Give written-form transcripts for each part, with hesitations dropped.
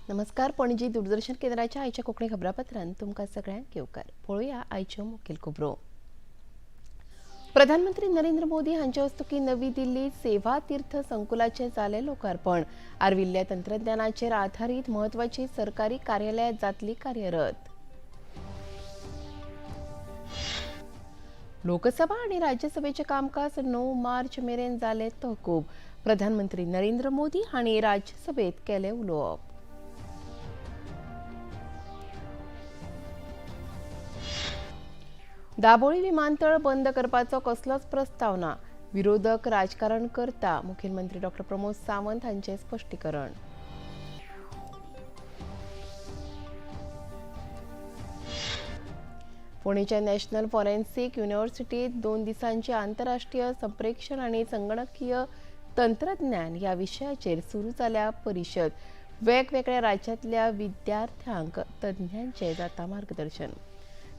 नमस्कार, पणजी दूरदर्शन केंद्राच्या आयच्या कोंकणी खबरापत्रांत तुमकां सगळ्यांक येवकार. पळोवया आयच्यो मुखेल खबरो. प्रधानमंत्री नरेंद्र मोदी हांचे हस्तुकीं नवी दिल्लीत सेवा तीर्थ संकुलाचें जालें लोकार्पण. आर्विल्ल्या तंत्रज्ञानाचेर आधारीत म्हत्वाची सरकारी कार्यालयां जातली कार्यरत. लोकसभा आनी राज्यसभेचें कामकाज 9 मार्च मेरेन जालें तहकूब. प्रधानमंत्री नरेंद्र मोदी हांणी राज्यसभेत केलें उलोवप. दाबोळी विमानतळ बंद करपाचो कसलोच प्रस्ताव ना, विरोधक राजकारण करता, मुखेलमंत्री डॉक्टर प्रमोद सावंत हांचें स्पश्टीकरण. पुणेच्या नॅशनल फॉरेन्सिक युनिव्हर्सिटीत 2 दिसांचे आंतरराष्ट्रीय संप्रेक्षण आनी संगणकीय तंत्रज्ञान ह्या विशयाचेर सुरू जाल्या परिशद. वेगवेगळ्या राज्यांतल्या विद्यार्थ्यांक तज्ञांचें जाता मार्गदर्शन.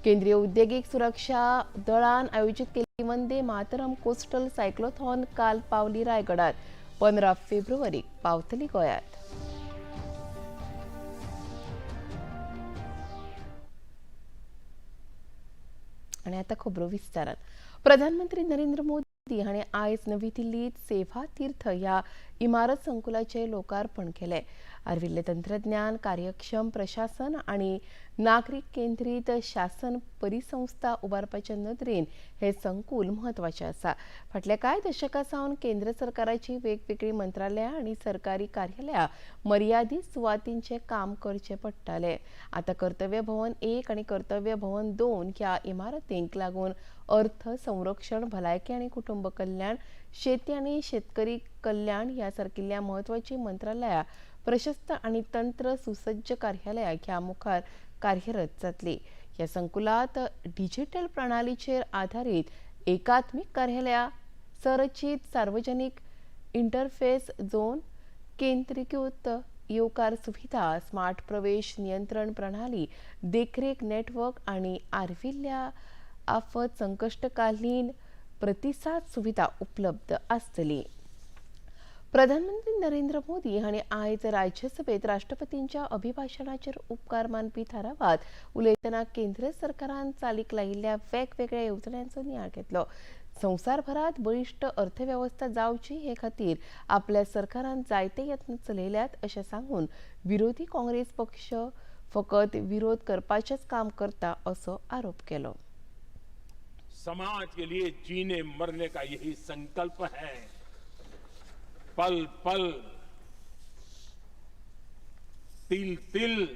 केंद्रीय उद्देगीक सुरक्षा दळान आयोजीत केल्ली वंदे मातरम कोस्टल सायक्लोथॉन काल पावली रायगडार. 15 फेब्रुवारीक पावतली गोंयांत. आनी आतां खबरो विस्तारान. प्रधानमंत्री नरेंद्र मोदी हांणी आयज नवी दिल्लीत सेवा तीर्थ ह्या इमारत संकुलाचें लोकार्पण केलें. आर्विल्लें तंत्रज्ञान, कार्यक्षम प्रशासन आनी नागरीक केंद्रीत शासन परिसंस्था उबारपाच्या नदरेन हें संकुल म्हत्वाचें आसा. फाटल्या कांय दशकां सावन केंद्र सरकाराची वेगवेगळीं मंत्रालयां आनी सरकारी कार्यालयां मर्यादीत सुवातींचें काम करचें पडटालें. आतां कर्तव्य भवन 1 आनी कर्तव्य भवन 2 ह्या इमारतींक लागून अर्थ, संरक्षण, भलायकी आनी कुटुंब कल्याण, शेती आनी शेतकरी कल्याण ह्या सारकिल्ल्या म्हत्वाचीं मंत्रालयां प्रशस्त आनी तंत्र सुसज्ज कार्यालयां ह्या मुखार कार्यरत जातली. ह्या संकुलात डिजिटल प्रणालीचेर आधारीत एकात्मीक कार्यालयां, संरचीत सार्वजनीक इंटरफेस झोन, केंद्रीकृत येवकार सुविधा, स्मार्ट प्रवेश नियंत्रण प्रणाली, देखरेख नेटवर्क आनी आर्विल्ल्या आफत संकश्टकालीन प्रतिसाद सुविधा उपलब्ध आसतली. प्रधानमंत्री नरेंद्र मोदी हांणी आयज राज्यसभेत राष्ट्रपतींच्या अभिभाशणाचेर उपकार मानपी थारावात उलयतना केंद्र सरकारान चालीक लायिल्ल्या वेगवेगळ्या येवजण्यांचो नियाळ घेतलो. संवसारभरात बळिश्ट अर्थवेवस्था जावची हे खातीर आपल्या सरकारान जायते यत्न चलयल्यात अशें सांगून विरोधी काँग्रेस पक्ष फकत विरोध करपाचेंच काम करता असो आरोप केलो. समाज के लिए जीने मरने का यही संकल्प है. पल पल तिल तिल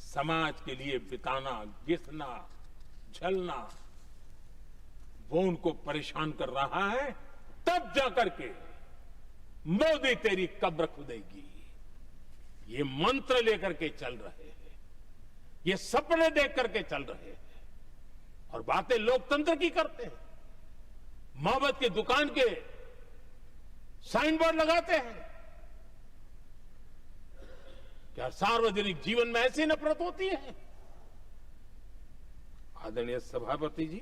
समाज के लिए बिताना, घिसना, झलना, वो उनको परेशान कर रहा है. तब जाकर के मोदी तेरी कब्र खुदेगी, ये मंत्र लेकर के चल रहे हैं, ये सपने देख करके चल रहे हैं और बातें लोकतंत्र की करते हैं, मोहब्बत की दुकान के साइन बोर्ड लगाते हैं. क्या सार्वजनिक जीवन में ऐसी नफरत होती है? आदरणीय सभापति जी,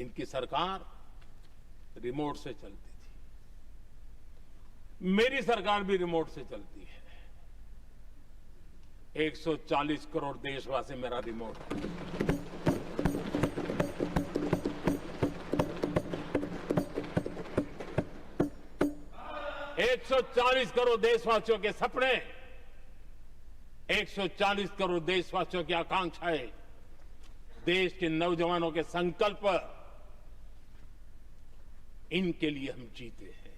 इनकी सरकार रिमोट से चलती थी, मेरी सरकार भी रिमोट से चलती है. 140 करोड़ देशवासी मेरा रिमोट है. 140 करोड़ देशवासियों के सपने, 140 करोड़ देशवासियों की आकांक्षाएं, देश के नौजवानों के संकल्प, इनके लिए हम जीते हैं.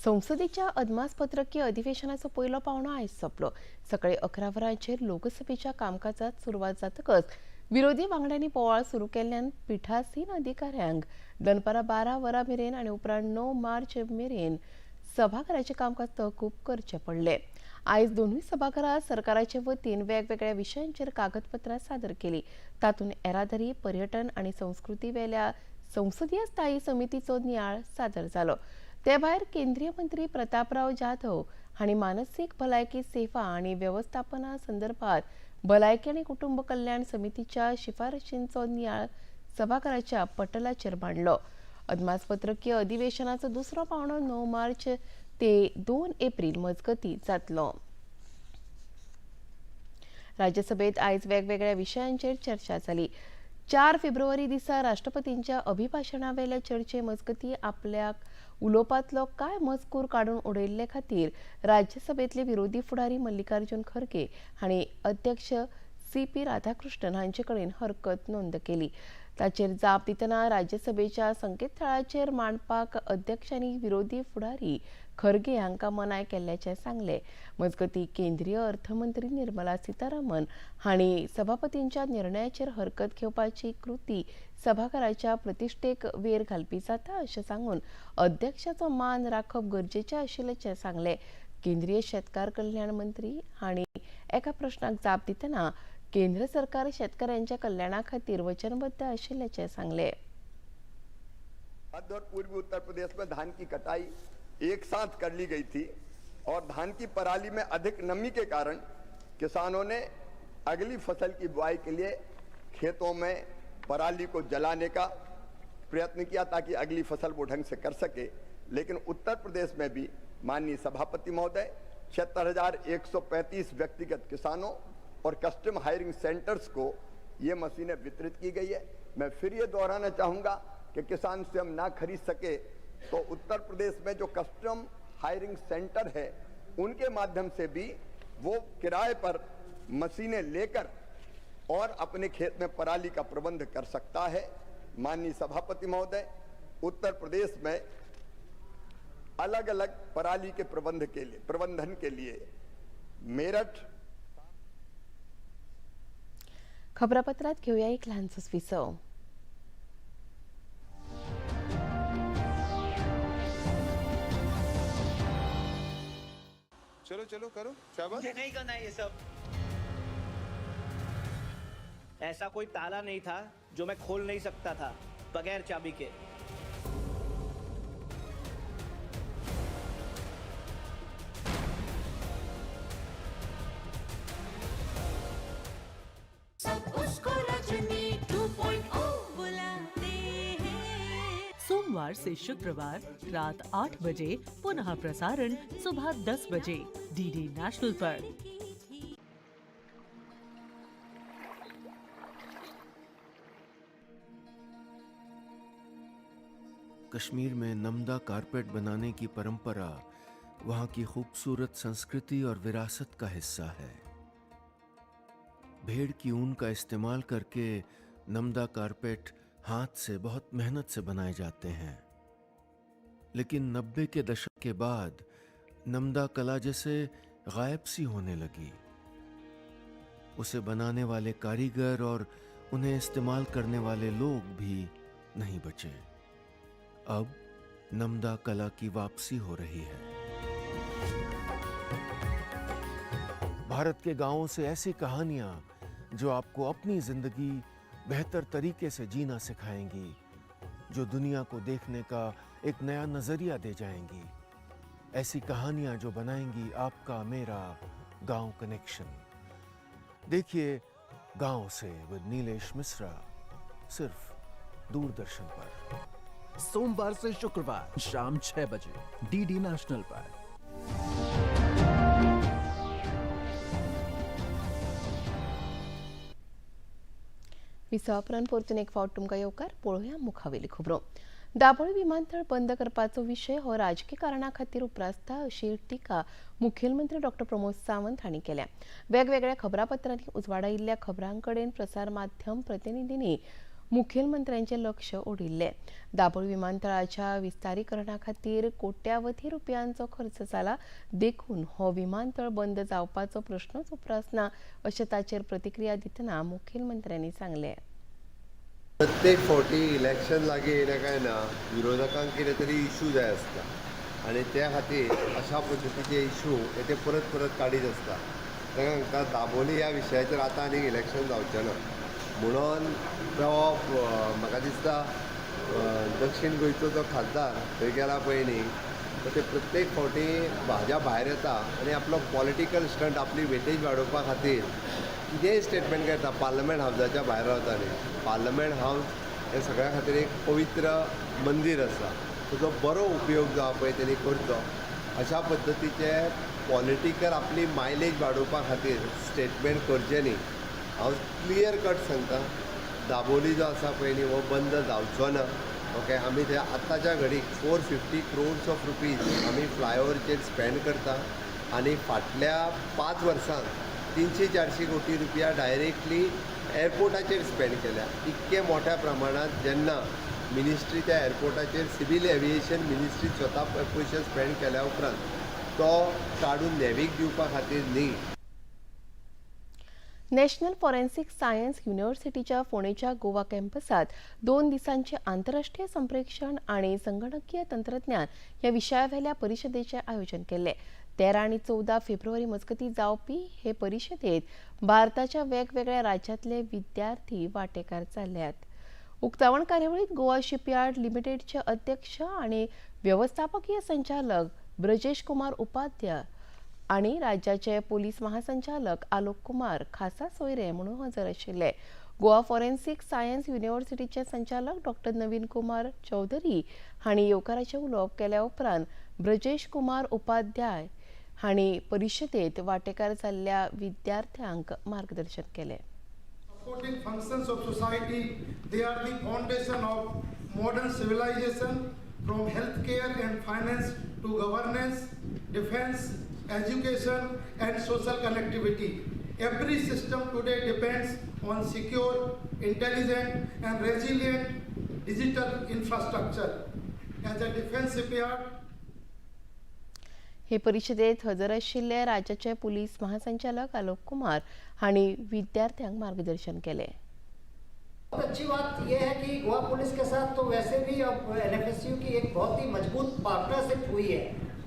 संसदेच्या अदमासपत्रकीय अधिवेशनाचो पयलो पावणो आयज सोंपलो. सकाळीं 11 वरांचेर लोकसभेच्या कामकाजात सुरवात जातकच विरोधी वांगड्यांनी बोवाळ सुरू केल्ल्यान पिठासीन अधिकाऱ्यांक दनपारां 12 वरां मेरेन आनी उपरांत 9 मार्च मेरेन सभाघराचें कामकाज तहकूब करचें पडलें. आयज दोनूय सभाघरां सरकाराचे वतीन वेगवेगळ्या विशयांचेर कागदपत्रां सादर केली. तातूंत येरादारी, पर्यटन आनी संस्कृती वेल्या संसदीय स्थायी समितीचो नियाळ सादर जालो. ते भायर केंद्रीय मंत्री प्रतापराव जाधव हांणी मानसीक भलायकी सेवा आनी वेवस्थापना संदर्भात भलायकी आनी कुटुंब कल्याण समितीच्या शिफारशींचो नियाळ सभाघराच्या पटलाचेर मांडलो. अदमासपत्रकीय अधिवेशनाचो दुसरो पावंडो 9 मार्च ते 2 एप्रिल मजगतीं जातलो. राज्यसभेत आयज वेगवेगळ्या विशयांचेर चर्चा जाली. 4 फेब्रुवारी दिसा राष्ट्रपतींच्या अभिभाशणावेल्या चर्चे मजगतीं आपल्याक उलोवपांतलो कांय मजकूर काडून उडयल्ले खातीर राज्यसभेतले विरोधी फुडारी मल्लिकार्जुन खरगे हांणी अध्यक्ष CP Radhakrishnan हांचे कडेन हरकत नोंद केली. ताचेर जाप दितना राज्यसभेच्या संकेतथळाचेर मांडपाक अध्यक्षांनी विरोधी फुडारी खरगे हांकां मनाय केल्ल्याचें सांगलें. मजगतीं केंद्रीय अर्थमंत्री निर्मला सीतारामन हांणी सभापतींच्या निर्णयाचेर हरकत घेवपाची कृती सभाघराच्या प्रतिश्ठेक वेर घालपी जाता अशें सांगून अध्यक्षाचो मान राखप गरजेचें आशिल्ल्याचें सांगलें. केंद्रीय शेतकार कल्याण मंत्री हांणी एका प्रश्नाक जाप दितना केंद्र सरकार शेतकऱ्यांच्या कल्याणा खातीर वचनबद्ध आशिल्ल्याचें सांगलें. मध्य और पूर्वी उत्तर प्रदेश में धान की कटाई एक साथ कर ली गई थी और धान की पराली में अधिक नमी के कारण किसानों ने अगली फसल की बुआई के लिए खेतों में पराली को जलाने का प्रयत्न किया ताकि अगली फसल वो ढंग से कर सके. लेकिन उत्तर प्रदेश में भी माननीय सभापति महोदय 76,135 व्यक्तिगत किसानों और कस्टम हायरिंग सेंटर्स को ये मशीनें वितरित की गई है. मैं फिर ये दोहराना चाहूँगा कि किसान स्वयं ना खरीद सके तो उत्तर प्रदेश में जो कस्टम हायरिंग सेंटर है उनके माध्यम से भी वो किराए पर मशीनें लेकर और अपने खेत में पराली का प्रबंध कर सकता है. माननीय सभापति महोदय, उत्तर प्रदेश में अलग अलग पराली के प्रबंधन के लिए मेरठ. खबरापत्रात घेऊया एक ल्हानसोच विसव. चलो चलो करो, शाबाश. मुझे नहीं करना ये सब. ऐसा कोई ताला नहीं था जो मैं खोल नहीं सकता था बगैर चाबी के. सब उसको रजनी 2.0 बुलाते हैं. सोमवार से शुक्रवार रात 8 बजे, पुनः प्रसारण सुबह 10 बजे DD national पर. कश्मीर में नमदा कारपेट बनाने की परंपरा वहाँ की खूबसूरत संस्कृति और विरासत का हिस्सा है. भेड़ की ऊन का इस्तेमाल करके नमदा कारपेट हाथ से बहुत मेहनत से बनाए जाते हैं, लेकिन 90 के दशक के बाद नमदा कला जैसे गायब सी होने लगी. उसे बनाने वाले कारीगर और उन्हें इस्तेमाल करने वाले लोग भी नहीं बचे. अब नमदा कला की वापसी हो रही है. भारत के गांवों से ऐसी कहानियां जो आपको अपनी जिंदगी बेहतर तरीके से जीना सिखाएंगी, जो दुनिया को देखने का एक नया नजरिया दे जाएंगी. ऐसी कहानियां जो बनाएंगी आपका मेरा गांव कनेक्शन. देखिए गांव से विद नीलेश मिश्रा, सिर्फ दूरदर्शन पर. सोमवार से शुक्रवार शाम 6 बजे DD national पर. विसवा उपरांत परतून एक फावट तुमकां येवकार. पळोवया मुखावेली खबरो. दाबोळी विमानतळ बंद करपाचो विशय हो राजकी कारणा खातीर उप्रासता अशी टिका मुखेलमंत्री डॉक्टर प्रमोद सावंत हांणी केल्या. वेगवेगळ्या खबरापत्रांनी उजवाडायिल्ल्या खबरां कडेन प्रसार माध्यम प्रतिनिधींनी मुखेलमंत्र्यांचें लक्ष ओडिल्लें. दाबोळी विमानतळाच्या विस्तारीकरणा खातीर कोट्यावधी रुपयांचो खर्च जाला, देखून हो विमानतळ बंद जावपाचो प्रश्नच उप्रासना अशें ताचेर प्रतिक्रिया दितना मुखेलमंत्र्यांनी सांगलें. प्रत्येक फावटी इलेक्शन लागीं येयलें काय ना विरोधकांक कितें तरी इशू जाय आसता आनी त्या खातीर अशा पद्दतीचे इशू हे ते परत परत काडीत आसता. ताका सांगता दाबोली ह्या विशयाचेर आतां आनीक इलेक्शन जावचें ना म्हणून तो म्हाका दिसता दक्षीण गोंयचो जो खासदार थंय गेला पळय न्ही, तर ते प्रत्येक फावटी भाज्या भायर येता आनी आपलो पॉलिटिकल स्टंट आपली वेटेज वाडोवपा खातीर कितेंय स्टेटमेंट करता. पार्लमेंट हावजाच्या भायर रावता न्ही, पार्लमेंट हावज हे सगळ्या खातीर एक पवित्र मंदीर आसा. ताचो बरो उपयोग जो आहा पळय तेणी करचो. अशा पद्दतीचे पॉलिटिकल आपली मायलेज वाडोवपा खातीर स्टेटमेंट करचें न्ही. हांव क्लियर कट सांगता, दाबोली जो आसा पळय न्ही हो बंद जावचो ना. ओके, आमी ते आतांच्या घडीक 450 क्रोर्स ऑफ रुपीज आमी फ्लायओवरचेर स्पेंड करता आनी फाटल्या 5 वर्सांत 300-400 कोटी रुपया डायरेक्टली एअरपोर्टाचेर स्पेंड केल्या. इतके मोठ्या प्रमाणांत जेन्ना मिनिस्ट्री त्या एअरपोर्टाचेर सिवील एविएशन मिनिस्ट्री स्वता पयशे स्पेंड केल्या उपरांत तो काडून नेवीक दिवपा खातीर न्ही. नॅशनल फॉरेन्सिक सायन्स युनिव्हर्सिटीच्या फोंडेच्या गोवा कॅम्पसात 2 दिसांचे आंतरराष्ट्रीय संप्रेक्षण आणि संगणकीय तंत्रज्ञान ह्या विशयावेल्या परिशदेचें आयोजन केल्लें. 13 आनी 14 फेब्रुवारी मजगतीं जावपी हे परिशदेत भारताच्या वेगवेगळ्या राज्यांतले विद्यार्थी वांटेकार जाल्यात. उक्तावण कार्यावळीत गोवा शिपयार्ड लिमिटेडचे अध्यक्ष आनी वेवस्थापकीय संचालक ब्रजेश कुमार उपाध्याय आणि राज्याचे पोलीस महासंचालक आलोक कुमार खासा सोयरे म्हणून हजर आशिल्ले. गोवा फॉरेन्सिक सायन्स युनिव्हर्सिटीचे संचालक डॉक्टर नवीन कुमार चौधरी हांणी येवकाराचें उलोवप केल्या उपरांत ब्रजेश कुमार उपाध्याय हांणी परिशदेत वांटेकार जाल्ल्या विद्यार्थ्यांक मार्गदर्शन केलें. Supporting functions of society, they are the foundation of modern civilization, from healthcare and finance to governance, defense, education and social connectivity. Every system today depends on secure, intelligent and resilient digital infrastructure. As a defense shipyard, हे परिशदेत हजर आशिल्ले राज्याचे police महासंचालक आलोक कुमार हांणी विद्यार्थ्यांक मार्गदर्शन केलें. बहुत अच्छी बात यह है कि गोवा पुलिस के साथ तो वैसे भी अब एनएफएसयू की एक बहुत ही मजबूत पार्टनरशिप हुई है.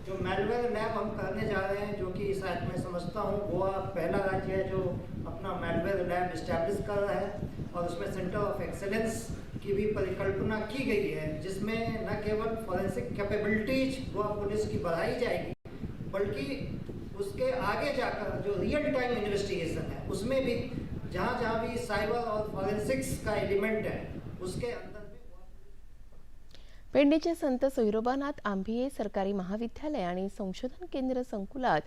जो मेलवेयर लैब हम करने जा रहे हैं, जो कि शायद मैं समझता हूँ गोवा पहला राज्य है जो अपना मेलवेयर लैब इस्टेब्लिश कर रहा है और उसमें सेंटर ऑफ एक्सेलेंस की भी परिकल्पना की गई है, जिसमें न केवल फॉरेंसिक कैपेबिलिटीज गोवा पुलिस की बढ़ाई जाएगी, बल्कि उसके आगे जाकर जो रियल टाइम इन्वेस्टिगेशन है उसमें भी जहाँ जहाँ भी साइबर और फॉरेंसिक्स का एलिमेंट है उसके अंदर में पेडणेचे संत सोहिरोबानाथ आंबिये सरकारी महाविद्यालय आणि संशोधन केंद्र संकुलात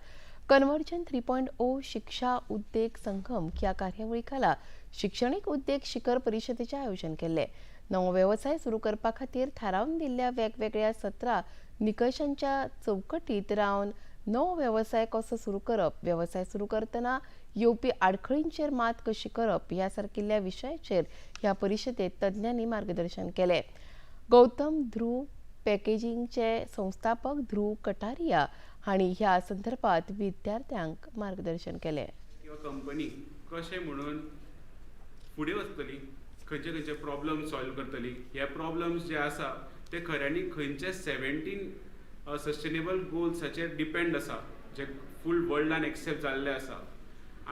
कन्व्हर्जन 3.0 शिक्षा उद्देग संगम ह्या कार्यावळी खाला शिक्षणीक उद्देग शिखर परिशदेचें आयोजन केल्लें. नवो वेवसाय सुरू करपा खातीर थारावन दिल्ल्या वेगवेगळ्या 17 निकशांच्या चौकटीत रावन नवो वेवसाय कसो सुरू करप, वेवसाय सुरू करतना येवपी आडखळींचेर मात कशी करप ह्या सारकिल्ल्या विशयाचेर ह्या परिशदेत तज्ञांनी मार्गदर्शन केलें. गौतम ध्रुव पॅकेजिंगचे संस्थापक ध्रुव कटारिया हांणी ह्या संदर्भात विद्यार्थ्यांक मार्गदर्शन केलें. किंवा कंपनी कशें म्हणून फुडें वचतली, खंयचे खंयचे प्रॉब्लम सॉल्व करतली, हे प्रॉब्लम्स जे आसा ते खऱ्यांनी खंयचे 17 सस्टेनेबल गोल्साचेर डिपेंड आसा, जे फूल वर्ल्डान एक्सेप्ट जाल्ले आसा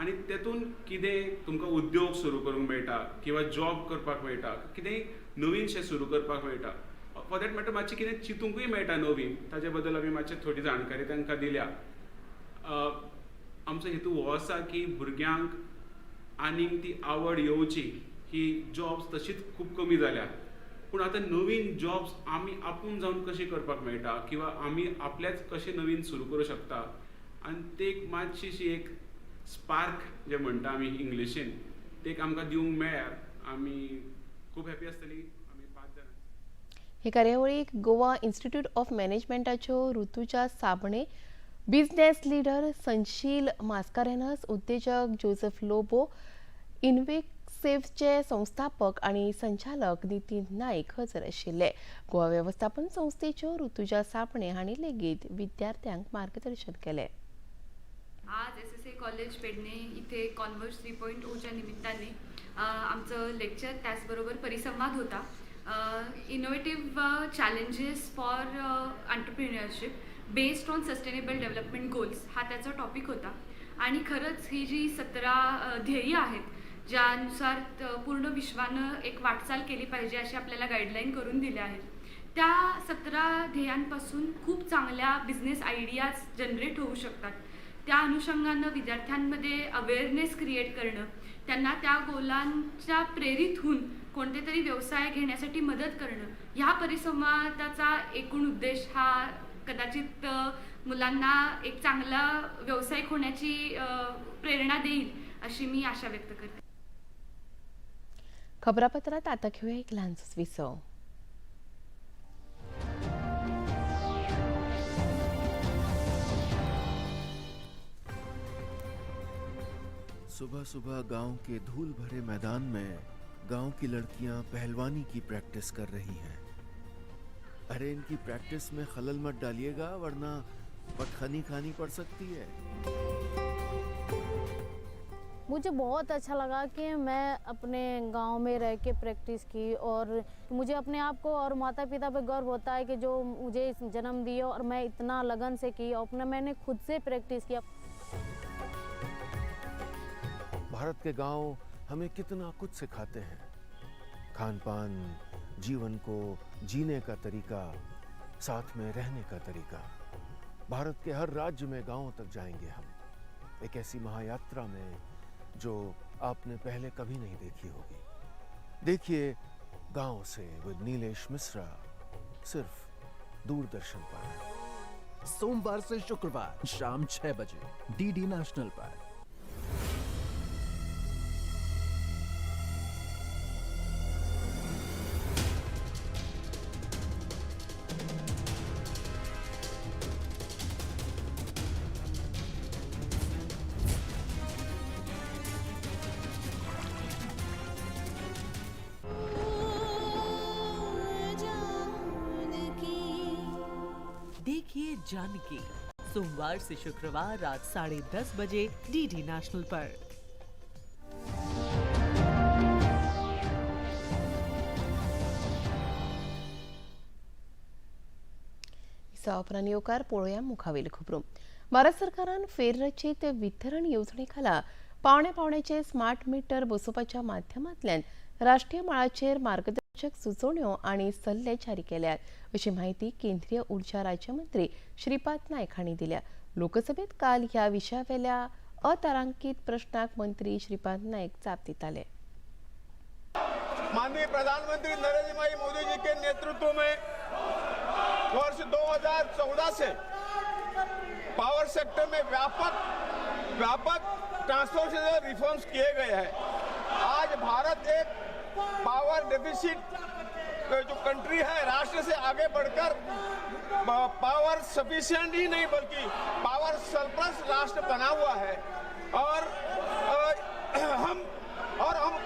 आनी तेतून कितें तुमकां उद्योग सुरू करूंक मेळटा किंवा जॉब करपाक मेळटा, कितेंय नवीनशें सुरू करपाक मेळटा, फॉर that matter मातशें कितें चिंतुंकूय मेळटा नवीन, ताजे बद्दल आमी मातशें थोडी जाणकारी तांकां दिल्या. आमचो हेतू हो आसा की भुरग्यांक आनीक ती आवड येवची की जॉब्स तशीच खूब कमी जाल्या, पूण आतां नवीन जॉब्स आमी आपूण जावन कशें करपाक मेळटा किंवा आमी आपल्याच कशें नवीन सुरू करूं शकता आनी ते एक मातशीशी एक स्पार्क जे म्हणटा आमी इंग्लिशीन ते एक आमकां दिवंक मेळ्ळ्यार आमी खूब हॅपी आसतली. आमी 5 जाणां हे कार्यावळीक गोवा इन्स्टिट्यूट ऑफ मॅनेजमेंटाच्यो ऋतुजा साबणे, बिझनेस लिडर संशील मास्कारेनस, उद्देजक जोसेफ लोबो, इन्वेसेफचे संस्थापक आनी संचालक नितीन नाईक हजर आशिल्ले. गोवा वेवस्थापन संस्थेच्यो ऋतुजा साबणे हांणी लेगीत विद्यार्थ्यांक मार्गदर्शन केलें. आज SSA college Pedne इथे कॉन्व्हर्ज 3.0च्या निमित्ताने आमचं लेक्चर त्याचबरोबर परिसंवाद होता. Innovative challenges for entrepreneurship based on sustainable development goals हा त्याचा टॉपिक होता. आणि खरंच ही जी 17 ध्येय आहेत ज्यानुसार पूर्ण विश्वानं एक वाटचाल केली पाहिजे अशी आपल्याला गाईडलाईन करून दिल्या आहेत, त्या 17 ध्येयांपासून खूप चांगल्या बिझनेस आयडियाज जनरेट होऊ शकतात. त्या अनुषंगानं विद्यार्थ्यांमध्ये अवेअरनेस क्रिएट करणं, त्यांना त्या गोलांच्या प्रेरित होऊन कोणते तरी व्यवसाय घेण्यासाठी मदत करणं, ह्या परिसंवादाचा एकूण उद्देश हा कदाचित मुलांना एक चांगला व्यावसायिक होण्याची प्रेरणा देईल अशी मी आशा व्यक्त करते. खबरापत्रात आता घेऊया एक लहानसं विसव. सुबह सुबह गांव के धूल भरे मैदान में गांव की लड़कियां पहलवानी की प्रैक्टिस कर रही हैं. अरे इनकी प्रैक्टिस में खलल मत डालिएगा वरना पटखनी खानी पड़ सकती है. मुझे बहुत अच्छा लगा कि मैं अपने गांव में रह के प्रैक्टिस की और मुझे अपने आप को और माता पिता पे गर्व होता है कि जो मुझे जन्म दिए और मैं इतना लगन से की और अपना मैंने खुद से प्रैक्टिस किया. भारत के गांव हमें कितना कुछ सिखाते हैं. खान पान, जीवन को जीने का तरीका, साथ में रहने का तरीका. भारत के हर राज्य में गांवों तक जाएंगे हम, एक ऐसी महायात्रा में जो आपने पहले कभी नहीं देखी होगी. देखिए गांव से विद नीलेश मिश्रा, सिर्फ दूरदर्शन पर, सोमवार से शुक्रवार शाम 6 बजे डीडी नेशनल पर. देखिए जानकी सोमवार से शुक्रवार रात 10:30 बजे डीडी नेशनल पर. उपरांत येवकार पळोवया मुखावेल खबरो. भारत सरकारान फेररचीत वितरण येवजणे खाला पावणे पावण्याचे स्मार्ट मीटर बसोवपाच्या माध्यमांतल्यान राष्ट्रीय मळाचेर मार्गदर्शक सुचोवण्यो आनी सल्ले जारी केल्यात अशी माहिती केंद्रीय ऊर्जा राज्यमंत्री श्रीपाद नायक हांणी दिल्या. लोकसभेत काल ह्या विशयावेल्या अतारांकित प्रश्नाक मंत्री श्रीपाद नायक जाप दिताले. माननीय प्रधानमंत्री नरेंद्र भाई मोदी जी के नेतृत्व में वर्ष 2014 से पावर सेक्टर में व्यापक ट्रांसफॉर्मेशनल रिफॉर्म्स किए गए हैं. आज भारत एक पावर डेफिसिट जो कंट्री है, राष्ट्र से आगे बढ़कर पावर सफिशिएंट ही नहीं बल्कि पावर सरप्लस राष्ट्र बना हुआ है और हम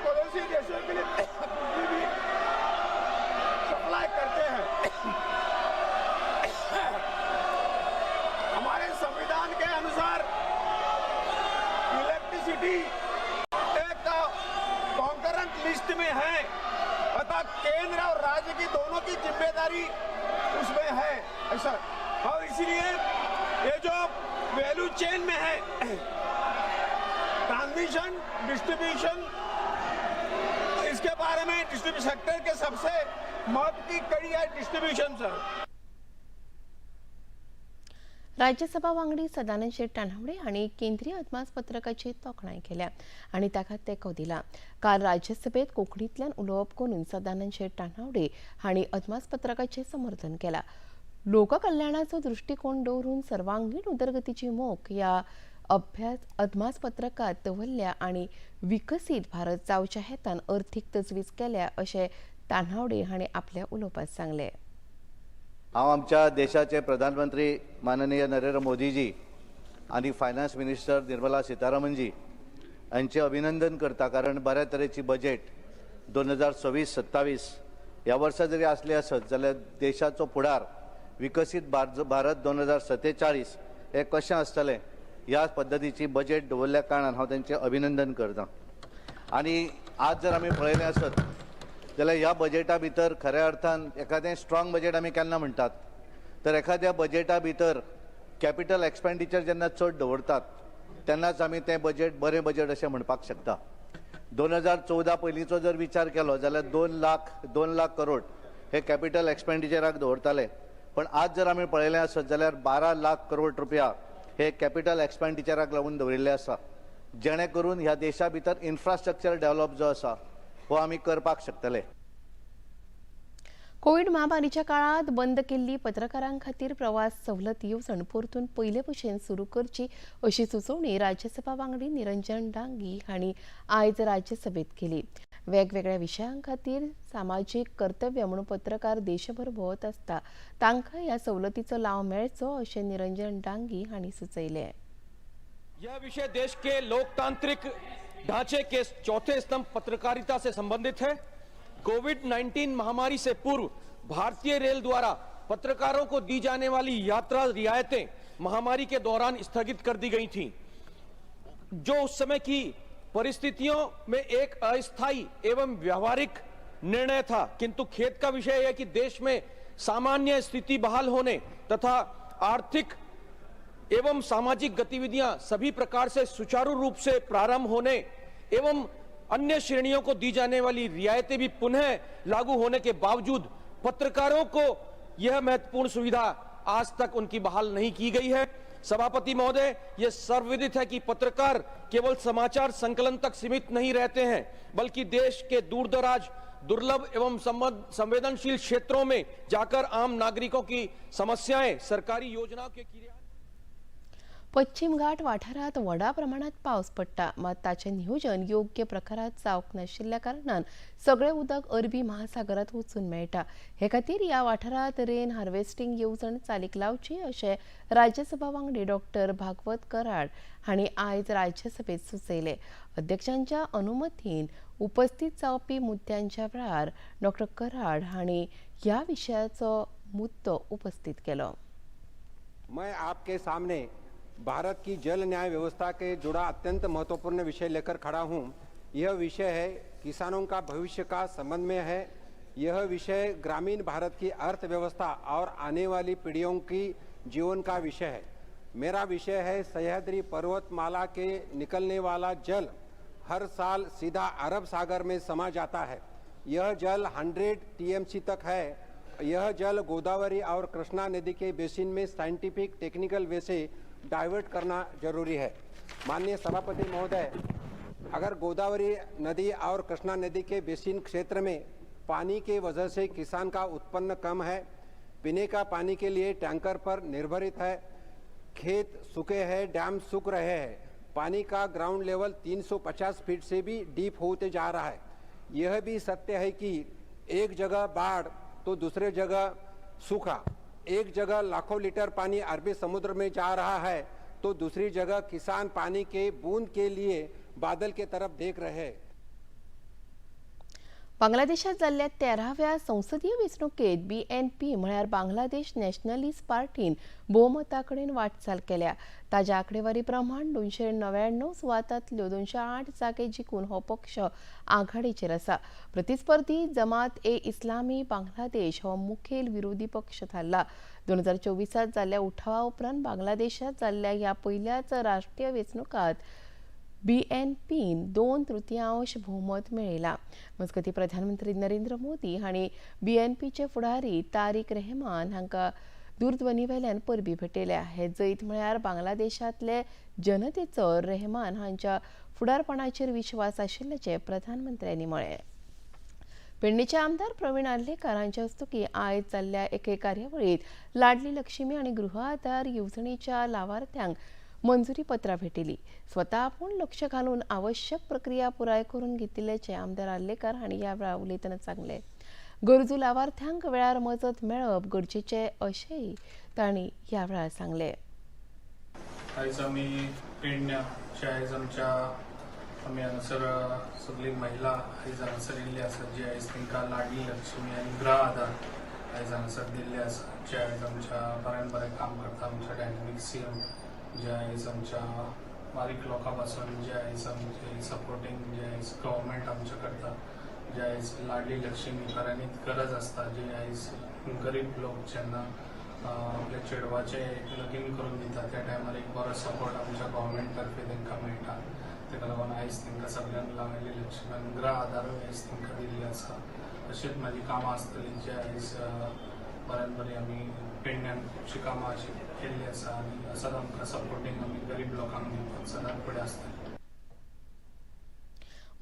पड़ोसी देशों के लिए बिजली भी सप्लाई करते हैं. हमारे संविधान के अनुसार इलेक्ट्रिसिटी एक कॉन्करेंट लिस्ट में है, अतः केंद्र और राज्य की दोनों की जिम्मेदारी उसमें है ऐसा. और इसलिए ये जो वैल्यू चेन में है, ट्रांसमिशन, डिस्ट्रीब्यूशन, इसके बारे में डिस्ट्रीब्यूशन सेक्टर के सबसे महत्व की कड़ी है डिस्ट्रीब्यूशन सर. राज्यसभा वांगडी सदानंद शेट तानावडे हांणी केंद्रीय अदमासपत्रकाची तोखणाय केल्या आनी ताका तेंको दिला. काल राज्यसभेत कोंकणींतल्यान उलोवप करून सदानंद शेट तानावडे हांणी अदमासपत्रकाचें समर्थन केलां. लोककल्याणाचो दृश्टिकोण दवरून सर्वांगीण उदरगतीची मोख ह्या अदमासपत्रकात दवरल्या आनी विकसीत भारत जावच्या हेतान अर्थीक तजवीज केल्या अशें तानावडे हांणी आपल्या उलोवपांत सांगलें. हांव आमच्या देशाचे प्रधानमंत्री माननीय नरेंद्र मोदीजी आनी फायनान्स मिनिस्टर निर्मला सीतारामनजी हांचें अभिनंदन करता, कारण बऱ्या तरेची बजेट 2026-27 ह्या वर्सा जरी आसली आसत जाल्यार देशाचो फुडार विकसीत भारत 2047 हें कशें आसतलें ह्या पद्दतीची बजेट दवरल्या कारणान हांव तांचें अभिनंदन करता. आनी आज जर आमी पळयलें आसत जाल्यार ह्या बजेटा भितर खऱ्या अर्थान एखादें स्ट्रॉंग बजेट आमी केन्ना म्हणटात तर एखाद्या बजेटा भितर कॅपिटल एक्सपेंडिचर जेन्ना चड दवरतात तेन्नाच आमी तें बजेट बरें बजेट अशें म्हणपाक शकता. 2014 पयलींचो जर विचार केलो जाल्यार 2 लाख करोड हे कॅपिटल एक्सपेंडिचराक दवरताले, पण आज जर आमी पळयलें आसत जाल्यार 12 लाख करोड रुपया हे कॅपिटल एक्सपेंडिचराक लागून दवरिल्ले आसा, जेणे करून ह्या देशा भितर इन्फ्रास्ट्रक्चर डेव्हलप जो आसा हो आमी करपाक शकतले. कोविड महामारीच्या काळात बंद केल्ली पत्रकारां खातीर प्रवास सवलत येवजण परतून पयले भशेन सुरू करची अशी सुचोवणी राज्यसभा वांगडी निरंजन डांगी हांणी आयज राज्यसभेत केली. वेगवेगळ्या विशयां खातीर सामाजीक कर्तव्य म्हणून पत्रकार देशभर भोंवत आसता, तांकां ह्या सवलतीचो लाव मेळचो अशें निरंजन डांगी हांणी सुचयलें. यह विषय देश के लोकतांत्रिक ढांचे के चौथे स्तंभ पत्रकारिता से संबंधित है. कोविड-19 महामारी से पूर्व भारतीय रेल द्वारा पत्रकारों को दी जाने वाली यात्रा रियायतें महामारी के दौरान स्थगित कर दी गई थीं, जो उस समय की परिस्थितियों में एक अस्थायी एवं व्यावहारिक निर्णय था. किंतु खेद का विषय है कि देश में सामान्य स्थिति बहाल होने तथा आर्थिक एवं सामाजिक गतिविधियां सभी प्रकार से सुचारू रूप से प्रारंभ होने एवं अन्य श्रेणियों को दी जाने वाली रियायतें भी पुनः लागू होने के बावजूद पत्रकारों को यह महत्वपूर्ण सुविधा आज तक उनकी बहाल नहीं की गई है. सभापति महोदय, यह सर्वविदित है कि पत्रकार केवल समाचार संकलन तक सीमित नहीं रहते हैं, बल्कि देश के दूरदराज, दुर्लभ एवं संवेदनशील क्षेत्रों में जाकर आम नागरिकों की समस्याएं, सरकारी योजनाओं के पश्चिम घाट वाठारांत व्हडा प्रमाणात पावस पडटा, मात ताचें नियोजन योग्य प्रकारात जावंक नाशिल्ल्या कारणान सगळें उदक अरबी महासागरांत वचून मेळटा. हे खातीर ह्या वाठारांत रेन हार्वेस्टिंग येवजण चालीक लावची अशें राज्यसभा वांगडी डॉक्टर भागवत कराड हांणी आयज राज्यसभेत सुचयलें. अध्यक्षांच्या अनुमतीन उपस्थित जावपी मुद्द्यांच्या वेळार डॉक्टर कराड हांणी ह्या विशयाचो मुद्दो उपस्थित केलो. मैं आपके सामने भारत की जल न्याय व्यवस्था के जुड़ा अत्यंत महत्वपूर्ण विषय लेकर खड़ा हूं। यह विषय है किसानों का भविष्य का संबंध में है। यह विषय ग्रामीण भारत की अर्थव्यवस्था और आने वाली पीढ़ियों की जीवन का विषय है। मेरा विषय है सह्याद्री पर्वतमाला के निकलने वाला जल हर साल सीधा अरब सागर में समा जाता है। यह जल 100 TMC तक है। यह जल गोदावरी और कृष्णा नदी के बेसिन में साइंटिफिक टेक्निकल वे से डाइवर्ट करना जरूरी है। माननीय सभापति महोदय, अगर गोदावरी नदी और कृष्णा नदी के बेसिन क्षेत्र में पानी के वजह से किसान का उत्पन्न कम है, पीने का पानी के लिए टैंकर पर निर्भरित है, खेत सूखे हैं, डैम सूख रहे हैं, पानी का ग्राउंड लेवल 350 फीट से भी डीप होते जा रहा है। यह भी सत्य है कि एक जगह बाढ़ तो दूसरे जगह सूखा, एक जगह लाखों लीटर पानी अरबी समुद्र में जा रहा है तो दूसरी जगह किसान पानी के बूंद के लिए बादल के तरफ देख रहे हैं। बांगलादेशात जाल्ल्या 13व्या संसदीय वेंचणुकेत बीएनपी म्हळ्यार बांगलादेश नॅशनलिस्ट पार्टीन भोवमता कडेन वाटचाल केल्या. ताज्या आंकडेवारी प्रमाण 299 सुवातांतल्यो 208 जागे जिखून हो पक्ष आघाडीचेर आसा. प्रतिस्पर्धी जमात ए इस्लामी बांगलादेश हो मुखेल विरोधी पक्ष थारला. 2024 जाल्ल्या उठावा उपरांत बांगलादेशात जाल्ल्या ह्या पयल्याच राष्ट्रीय वेंचणुकांत बीएनपीन 2/3 भोवमत मेळयला. मजगतीं प्रधानमंत्री नरेंद्र मोदी हांणी बीएनपीचे फुडारी तारिक रहमान हांकां दूरध्वनीवेल्यान परबी भेटयल्या. हे जैत म्हळ्यार बांगलादेशांतले जनतेचो रहमान हांच्या फुडारपणाचेर विश्वास आशिल्ल्याचें प्रधानमंत्र्यांनी म्हळें. पेडणेचे आमदार प्रवीण आर्लेकर हांच्या हस्तुकीं आयज जाल्ल्या एके कार्यावळींत लाडली लक्ष्मी आनी गृह आधार येवजणेच्या लावार्थ्यांक मंजुरी पत्रां भेटयली. स्वता आपूण लक्ष घालून आवश्यक प्रक्रिया पुराय करून घेतिल्ल्याचें आमदार आर्लेकर हांणी ह्या वेळार उलयतना सांगलें. गरजू लावार्थ्यांक वेळार मजत मेळप गरजेचें अशेंय तांणी ह्या वेळार सांगलें. आयज आमी पेडण्या आयज आमच्या आमी हांगासर सगळी महिला आयज हांगासर येयल्ली आसा, जी आयज तांकां लाडली लक्ष्मी आनी गृह आधार आयज हांगासर दिल्ले आसा, जे आयज आमच्या बऱ्यान बरें काम करता. आमच्या डायनामीक सीएम जे आयज आमच्या बारीक लोकां पासून जे आयज आमचे सपोर्टींग जे आयज गव्हर्मेंट आमचें करता, जे आयज लाडली लक्ष्मी खऱ्यांनीच गरज आसता, जे आयज गरीब लोक जेन्ना आपल्या चेडवाचें लगीन करून दिता त्या टायमार एक बरो सपोर्ट आमच्या गव्हर्मेंट तर्फे तांकां मेळटा. ताका लागून आयज तांकां सगळ्यांक लाडली लक्ष्मी आनी गृह आदारूय आयज तांकां दिल्ली आसा. अशीच म्हाजी कामां आसतली जे आयज बऱ्यान बरी आमी पेडण्यान खुबशीं कामां अशी केल्ली आसा आनी असोच आमकां सपोर्टींग आमी गरीब लोकांक दिवपाक सदांच फुडें आसतले.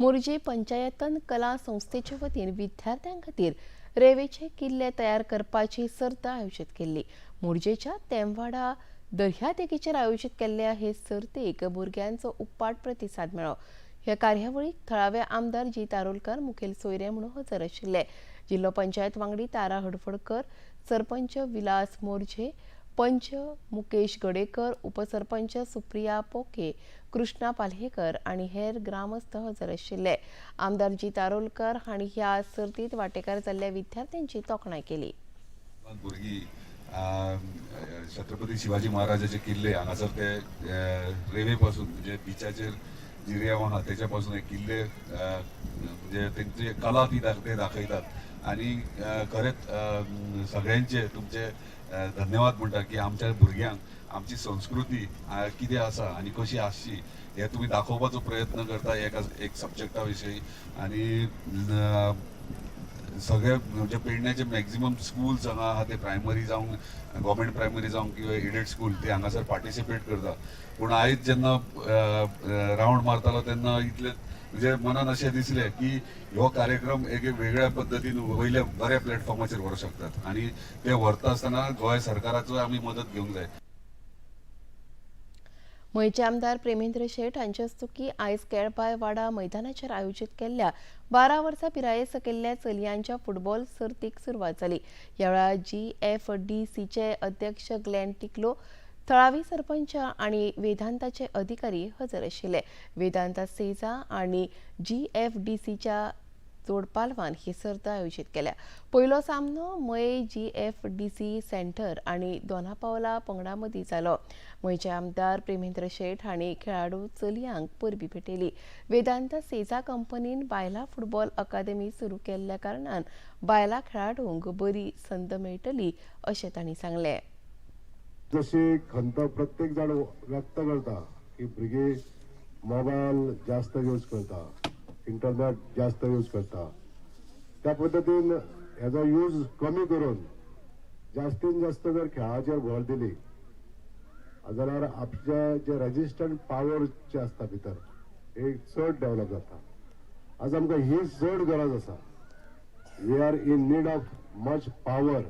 मोरजे पंचायतन कला संस्थेचे वतीन विद्यार्थ्यां खातीर रेवेचे किल्ले तयार करपाची सर्त आयोजीत केल्ली. मोरजेच्या तेमवाडा दर्यादेगेचेर आयोजीत केल्ल्या हे सर्तीक भुरग्यांचो उप्पाट प्रतिसाद मेळ्ळो. ह्या कार्यावळीक थळावे आमदार जीत आरोलकर मुखेल सोयरे म्हणून हजर आशिल्ले. जिल्हो पंचायत वांगडी तारा हडफडकर, सरपंच विलास मोरजे, पंच मुकेश गडेकर, उपसरपंच सुप्रिया पोके, कृष्णा पालयेकर आनी हेर ग्रामस्थ हजर आशिल्ले. आमदार जीत आरोलकर हांणी ह्या सर्तीत वांटेकार जाल्ल्या विद्यार्थ्यांची तोखणाय केली. भुरगीं छत्रपती शिवाजी महाराजाचे किल्ले हांगासर ते रेवे पासून म्हणजे बिचाचेर जी रेंव आहा तेच्या पासून एक किल्ले म्हणजे तेंची कला ती ते दाखयतात आनी खरेंच सगळ्यांचे तुमचे धन्यवाद म्हणटा की आमच्या भुरग्यांक आमची संस्कृती कितें आसा आनी कशी आसची हे तुमी दाखोवपाचो प्रयत्न करता एक सब्जॅक्टा विशयी. आनी सगळे म्हणजे पेडण्याचे मॅक्झिमम स्कूल्स हांगा आहा ते प्रायमरी जावं गव्हर्मेंट प्रायमरी जावं किंवा एडेड स्कूल ते हांगासर पार्टिसिपेट करता. पूण आयज जेन्ना रावंड मारतालो तेन्ना इतले म्हणजे मनान अशें दिसलें की हो कार्यक्रम एक वेगळ्या पद्दतीन वयल्या बऱ्या प्लॅटफॉर्माचेर व्हरूंक शकतात आनी ते व्हरता आसतना गोंय सरकाराचो आमी मदत घेवंक जाय. मयचे आमदार प्रेमेंद्र शेट हांचे हस्तुकीं आयज केळबाय वाडा मैदानाचेर आयोजीत केल्ल्या 12 वर्सां पिराये सकयल्ल्या चलयांच्या फुटबॉल सर्तीक सुरवात जाली. ह्या वेळार GFDCचे अध्यक्ष ग्लॅन टिकलो, थळावी सरपंच आनी वेदांताचे अधिकारी हजर आशिल्ले. वेदांता सेजा आनी GFDCच्या जोडपालवान ही सर्त आयोजीत केल्या. पयलो सामनो मये GFDC centre आनी दोनापावला पंगडा मदीं जालो. मयचे आमदार प्रेमेंद्र शेट हांणी खेळाडू चलयांक परबीं भेटयली. वेदांता सेजा कंपनीन बायलां फुटबॉल अकादमी सुरू केल्ल्या कारणान बायलां खेळाडूंक बरी संद मेळटली अशें तांणी सांगलें. जशी खंत प्रत्येक जाण व्यक्त करता की भुरगीं मोबायल जास्त यूज करता, इंटरनेट जास्त यूज करता, त्या पद्दतीन हेजो यूज कमी करून जास्तीन जास्त जर खेळाचेर भर दिली जाल्यार आपले जे रेजिस्टंट पावर जे आसता भितर हे चड डेव्हलप जाता. आज आमकां ही चड गरज आसा. We are in need of much power.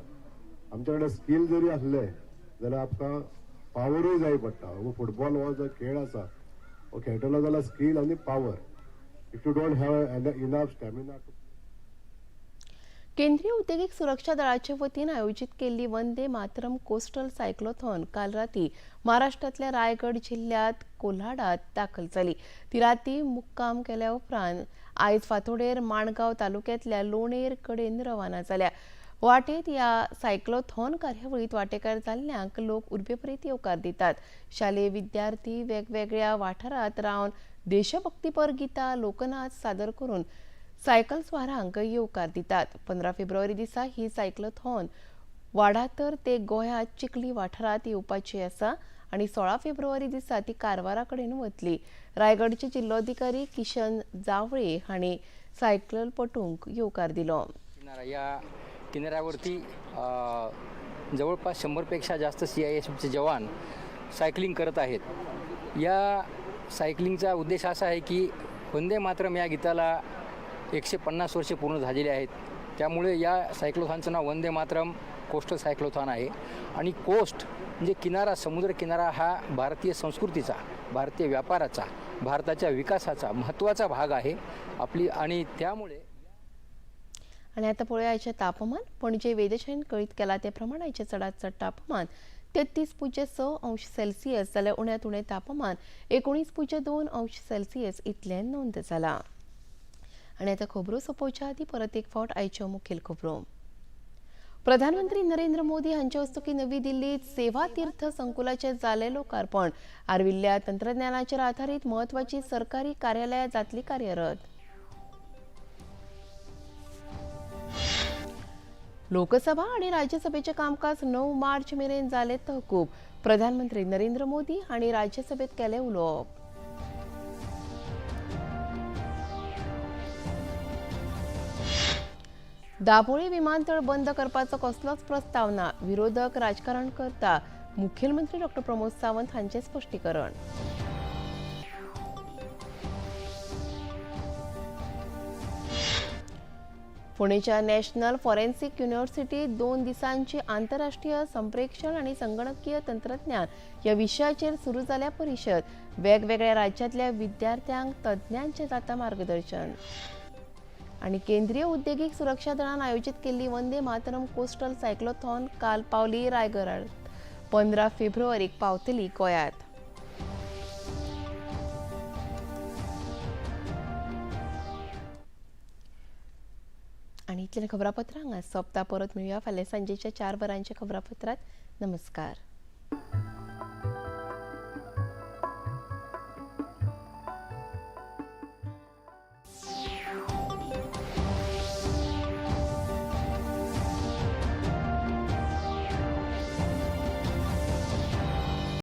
आमचे कडेन स्कील जरी आसले जाल्यार आमकां पावरूय जाय पडटा. फुटबॉल हो जो खेळ आसा हो खेळटलो जाल्यार स्कील आनी power. If you don't have enough stamina. केंद्रीय औद्योगिक सुरक्षा दळाचे वतीन आयोजित केल्ली वंदे मातरम कोस्टल सायक्लोथॉन काल राती महाराष्ट्रांतल्या रायगड जिल्ह्यात कोल्हाडात दाखल जाली. ती राती मुक्काम केल्या उपरांत आयज फातोडेर माणगांव तालुक्यांतल्या लोणेर कडेन रवाना जाल्या. वाटेत ह्या सायक्लोथॉन कार्यावळीत वांटेकार जाल्ल्यांक लोक उर्बेभरीत येवकार दितात. शालेय विद्यार्थी वेगवेगळ्या वाठारांत रावन देशभक्तीपर गितां, लोकनाच सादर करून सायकल स्वारांक येवकार दितात. 15 फेब्रुवारी दिसा ही सायक्लोथॉन वाडातर ते गोंयांत चिखली वाठारांत येवपाची आसा आनी 16 फेब्रुवारी दिसा ती कारवारा कडेन वतली. रायगडचे जिल्लोधिकारी किशन जावळे हांणी सायकलपटूंक येवकार दिलो. या किनाऱ्यावरती जवळपास 100पेक्षा जास्त CISFचे जवान सायकलिंग करत आहेत. या सायकलिंगचा उद्देश असा आहे की वंदे मातरम या गीताला 150 वर्षे पूर्ण झालेली आहेत. त्यामुळे या सायक्लोथॉनचं नाव वंदे मातरम कोस्टल सायक्लोथॉन आहे. आणि कोस्ट म्हणजे किनारा, समुद्र किनारा हा भारतीय संस्कृतीचा, भारतीय व्यापाराचा, भारताच्या विकासाचा महत्त्वाचा भाग आहे आपली. आणि त्यामुळे आणि आता पळोवया आयचें तापमान. पणजे वेधशाळेन कळीत केला ते प्रमाण आयचें चडांत चड तापमान 33.6 अंश सेल्सियस जाल्यार उण्यांत उणें तापमान 19.2 अंश सेल्सियस इतलें नोंद जालां. आनी आतां खबरो सोंपोवच्या आदीं परत एक फावट आयच्यो मुखेल खबरो. प्रधानमंत्री नरेंद्र मोदी हांचे हस्तुकीं नवी दिल्लीत सेवा तीर्थ संकुलाचें जालें लोकार्पण. आर्विल्ल्या तंत्रज्ञानाचेर आधारीत म्हत्वाची सरकारी कार्यालयां जातली कार्यरत. लोकसभा आणि राज्यसभेचे कामकाज 9 मार्च मेरेन जालें तहकूब. प्रधानमंत्री नरेंद्र मोदी हांणी राज्यसभेत केलें उलोवप. दाबोळी विमानतळ बंद करपाचो कसलोच प्रस्ताव ना, विरोधक राजकारण करता, मुख्यमंत्री डॉ प्रमोद सावंत हांचें स्पश्टीकरण. पुणेच्या नॅशनल फॉरेन्सिक युनिव्हर्सिटीत 2 दिसांची आंतरराष्ट्रीय संप्रेक्षण आणि संगणकीय तंत्रज्ञान या विशयाचेर सुरू जाल्या परिशद. वेगवेगळ्या राज्यांतल्या विद्यार्थ्यांक तज्ञांचें जाता मार्गदर्शन. आणि केंद्रीय उद्देगीक सुरक्षा दळान आयोजित केल्ली वंदे मातरम कोस्टल सायक्लोथॉन काल पावली रायगडार. 15 फेब्रुवारीक पावतली गोंयांत. आणि इतलें खबरापत्रां हांगा सोंपता. परत मेळुया फाल्यां सांजेच्या 4 वरांच्या खबरापत्रांत. नमस्कार.